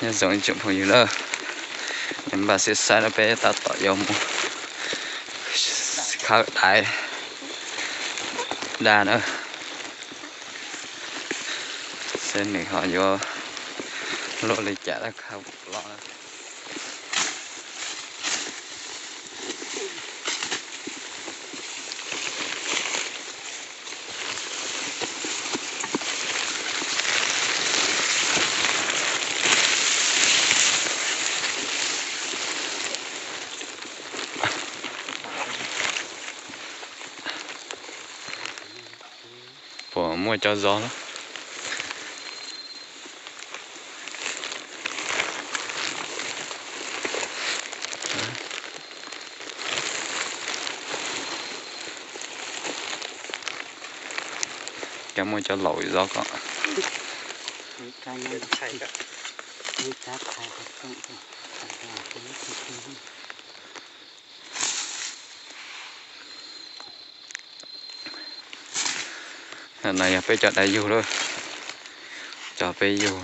Nyob zoo ib tsoom phooj ywg na, npaj siab saib na, peb tab tom yuav mus khawb daiv da na, seb nws ho yuav luaj li cas, khawb los. Puas muaj cov zov na? Cas muaj cov laus zov ko. No yog peb cov daiv yug lawm, cov peb yug.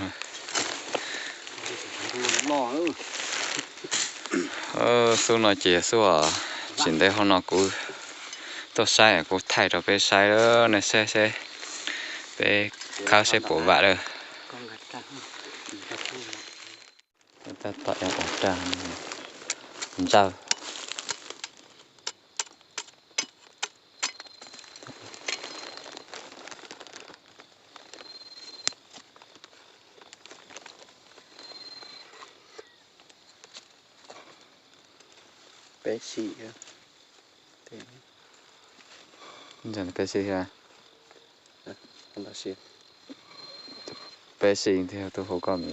Xub no ces xub tsis ntev hauv no kuv tuaj saib, kuv thaij rau peb saib, nej saib seb peb khawb seb puas vam lawm. Tab tom ua rag ntsawj. Peb si, peb si, peb si thiab tus hauv koj mi.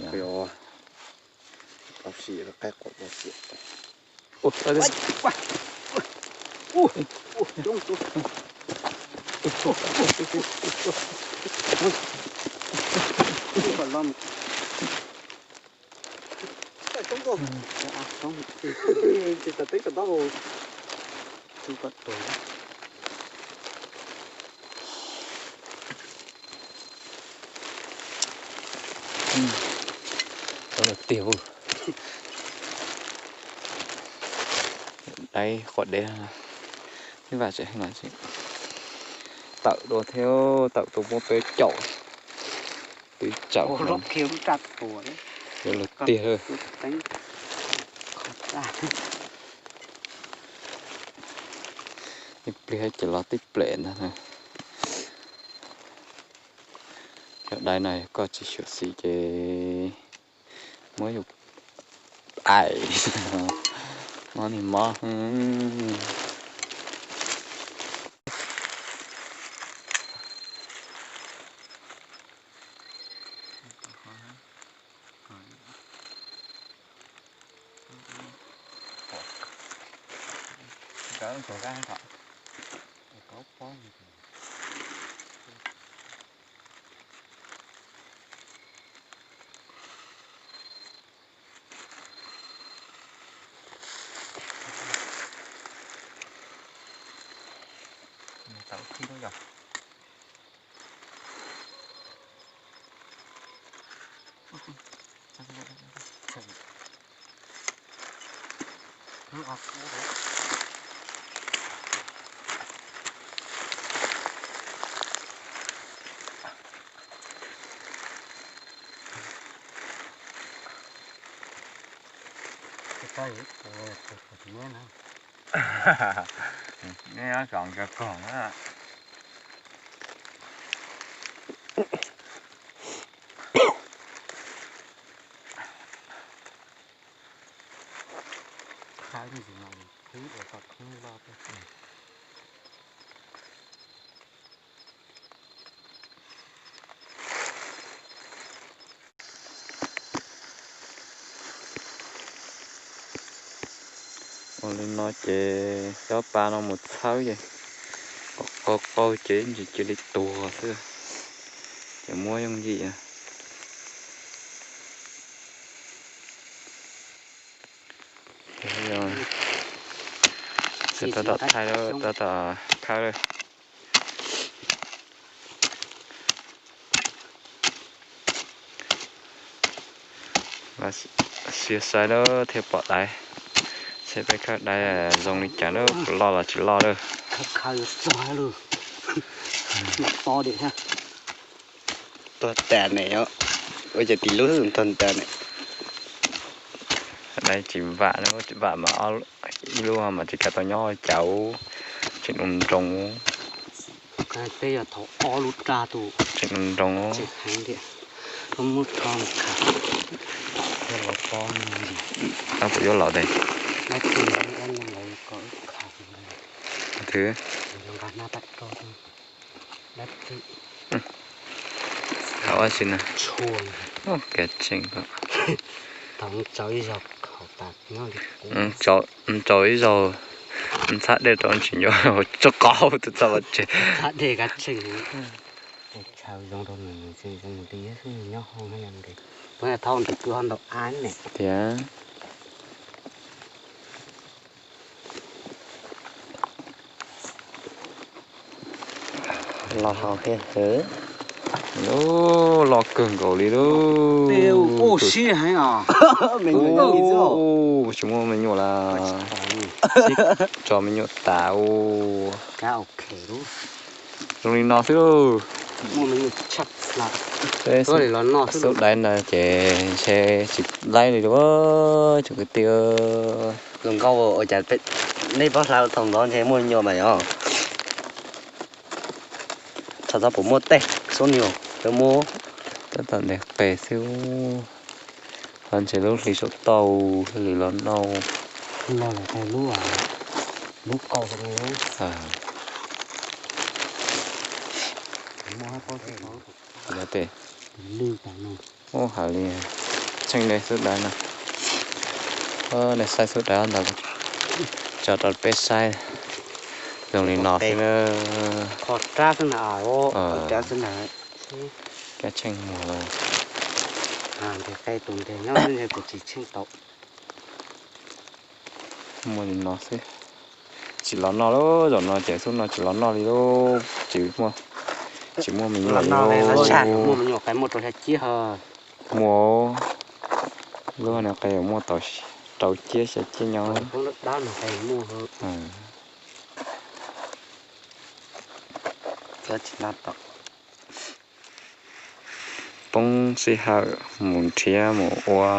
Tiag, daiv quav dev, ib vam tseem heev los tseem tawm dua thiab, tawm tuaj muab peb caum, twb tsaum, yuav luag tiag. Ib pliag ces los tib plem ntag. Cov daiv no koj tsis xyuam xim ces muab yus aim, mob ni mob. Tau thib lub yog. Nej nyob tsoom kawg koog na. Ua li no ces cov pa no mus txhawb ces kom qaug qaug ces ntsis cia li tuag xwb, ces muab yooj yim. Tab tom thaij, tab tom khawb lawm. Los sim saib lawm thiaj pom daiv, seb peb khawb daiv zoo li cas lawm, puas loj los tsis loj lawm. Tuag tas ne, ua cas tim lub tuag tas ne. Daiv tsis vam, tsis vam mas ib lub mas tsis kav tau nyob cas, tseem nroo nroo. Peb yog thaum ob lub raj tus tseem nroo nroo. Puas yuav los de? Thwv. Hauv ua si na. Kav tseem ko. Tsaus ib zaug, ntxhab dej rau tsis nco, tso qau tus txog los tseg. Tiag. Los hauv thiab heev. Loj kawg nkaus li lauj. Tsis muaj me nyuam lawm. Tso me nyuam tas ua. Zoo li no xwb lauj. Xub daiv no ces ntshe tsis laib li lauj tsoom kwv tij. Zoo nkauj ua cas nej pab hla thaum ntxov ntshe muaj nyuam mas yog. Thaum txog puas muaj tej xub nyuam peb muab. Tab tom ntes qe xwb. Ho ntshe lub hli saum toj thiaj li los noj. Lub kaus. Ua li tsheej li xub daiv no. Nej saib xub daiv ntawd, tso rau peb saib. Zoo li no xwb na. Kab tsheej muag lawm. Muaj li no xwb. Tsis los noj lauj, zaum no ces xub no tsis los noj li lauj, tsis muaj, tsis muaj me nyuam li lauj. Muaj, lub no qe muaj tau rau ciab xya ciab nyob. Poob sij hawm mus nrhiav mus ua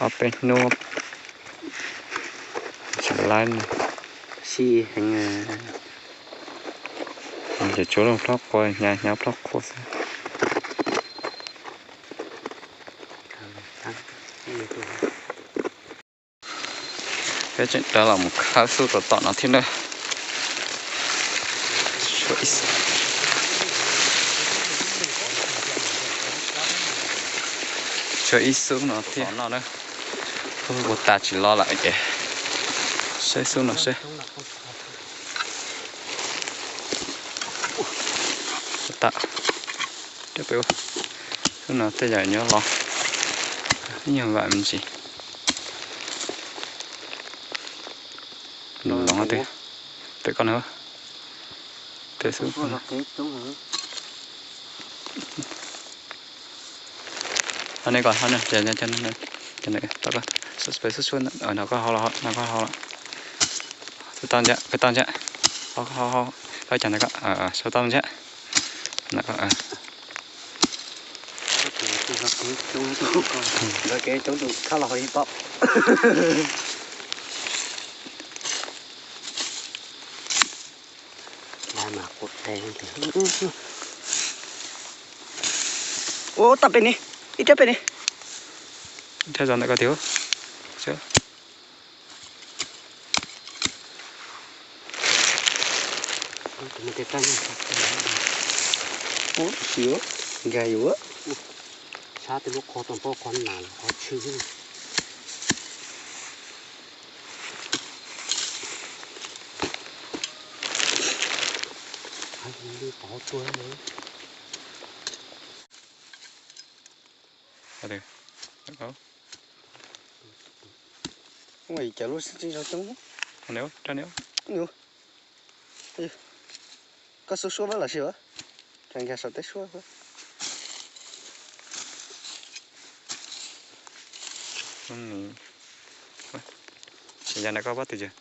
ob peb hnub tsis laib. Ces tsuav lub plhaub qua, hnyav hnyav plhaub qua xwb. Peb tseem rov los mus khawb xub tom tom no thiab na. Tshuav ib xub no thiab no na. Ua tas tsis los lawm ces saib xub no seb. Xub no tej zaum nyob los ib nyuag vam me ntsis. Pem koj na. Pem xub. Ho nej koj, pem xub xub no koj hau los, no koj hau los. Xub tau ntsia, pem tau ntsia. Hau hau hau, koj cas ntawd koj, xub tau ntsia. Lawv kev coob tus khab los hauv ib pob. Ua tau pem ni, ib rab pem ni. Ib rab zov ntawm ko tiag. Ua tsis nkag yus. Sab tej lub qhov tau npab qhov nas qhov tshwj. Ua cas lub sib tseeb zog coob. Koj xub suab pab los sis a? Rau nkag saum teb suab. Yog ntawm koj pob tw ces.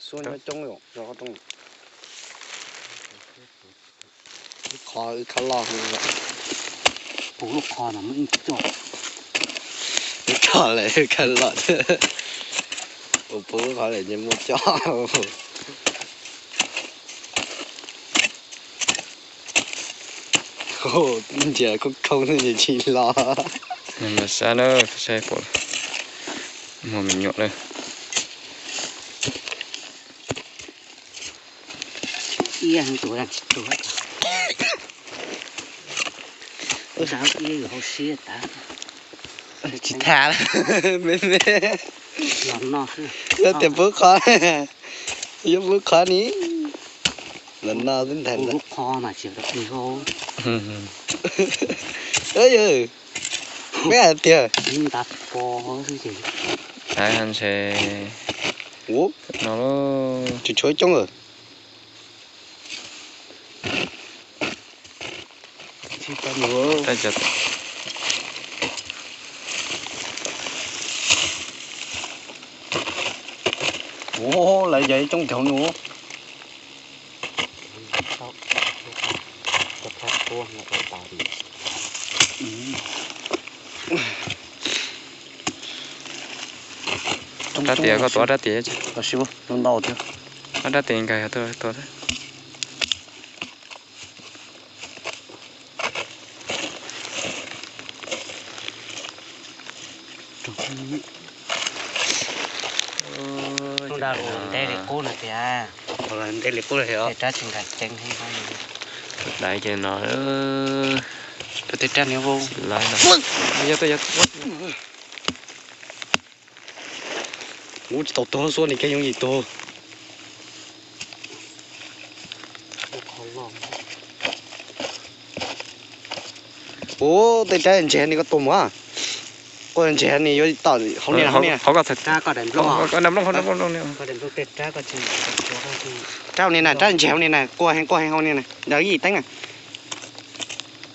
Xua nyob coob yom, zov qhov rooj. Lub qhov wb khab loj, puv lub qhov no muaj ib co. Wb tog lawm wb khab loj. Ua puv lub qhov lawm ces muaj co. Ntsiav khoob khoob xwb ces tsis los. Mas saib na, saib pom muaj me nyuam lawm. Ib tug tsis tuag. Ib yus hauv siab tas. Tsis tham, me me. Los noj xwb. Yog tias pub qhov, yog pub qhov ni, los noj xwb ntag. Pub qhov mas tsis tau plig hau. Yog, me hais tias ntav po xwb ces. Ntshe no tsis tshuav coob lawm. Ua, lawv yog ib coob coob nus. Rab tias koj tuav rab tias, rab tias nkag yog tuaj. Ntev li qub no tias, ntev li qub los yog rab tsis nkag ceev. Daiv ces no, tej rab ni, yog, yog. Kuv tsis tau tuag, xua ni kej yooj yim tuag. Ua, tej rab ntseg ni koj tua mus, koj ntseg ni yuav tom hauv ni, hauv ni. Rab ni na, rab ntseg hauv ni na, koj heev koj heev hauv ni na, yog ib yim teeb na.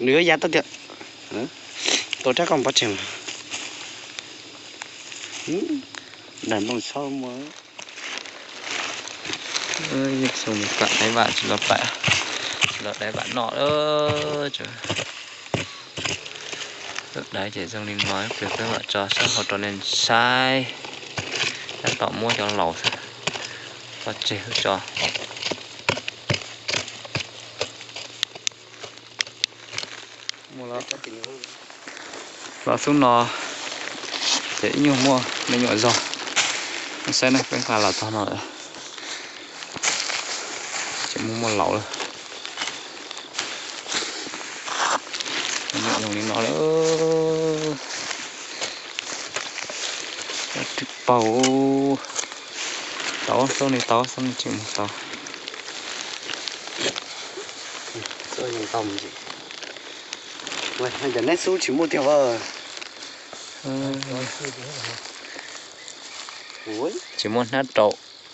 Nws yuav ya tau tiag. Tua rab koj pov tseg mas. Daim nplooj txhob muaj. Xyoo no plam daiv vam tsis los plam, los daiv vam noj lawm. Lub daiv ces zoo li no, ib pliag peb mam tso sab hauv rau nej saib. Tab tom muab cov laus xwb, pov tseg tso. Los xub no ces ib nyuag muaj me nyuam zog. Nej saib na, peb nqa los txog no lawm, ces muaj muaj laus lawm. Me nyuam zoo li no lawm. Twb paug. Tau, xub ni tau, xub ni tseem mus tau. Cov neb xub tsis muaj tiag. Tsis muaj hnab rau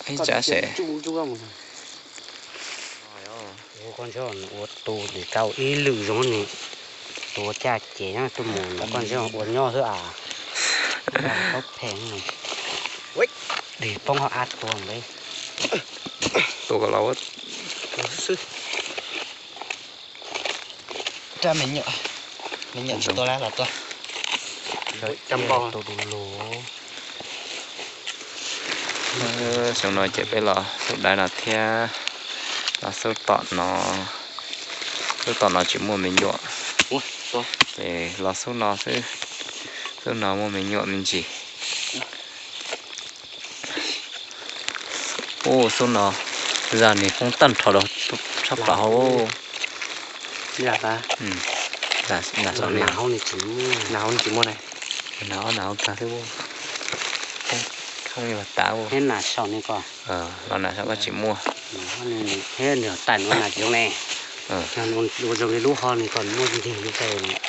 ib tsab se. Ua tus dim rau ib lwm zoo ni, tus caj ces tuaj mus no koj ntshe ua nyob xwb as. Tau phem, dim poob hauv av tuag npe. Tua kom los xwb. Rab me nyuam, me nyuam tsis tua lab los tua. Tus du lug. Xyoo no ces peb los xub daiv no thiab, los xub tom no, xub tom no tsis muaj me nyuam, ces los xub no xwb, xub no muaj me nyuam me ntsis. Ub, xub no zaj nws poob tag nrho rau sab plaws hauv. Nas hauv tsis muaj, nas hauv kag xwb. Poob khab li mas tav, nas saum koj tsis muaj, thiab nws tais nuav nas tsis zoo ne. Ua zoo li lub ho nws kom muaj ntig li cai nyab.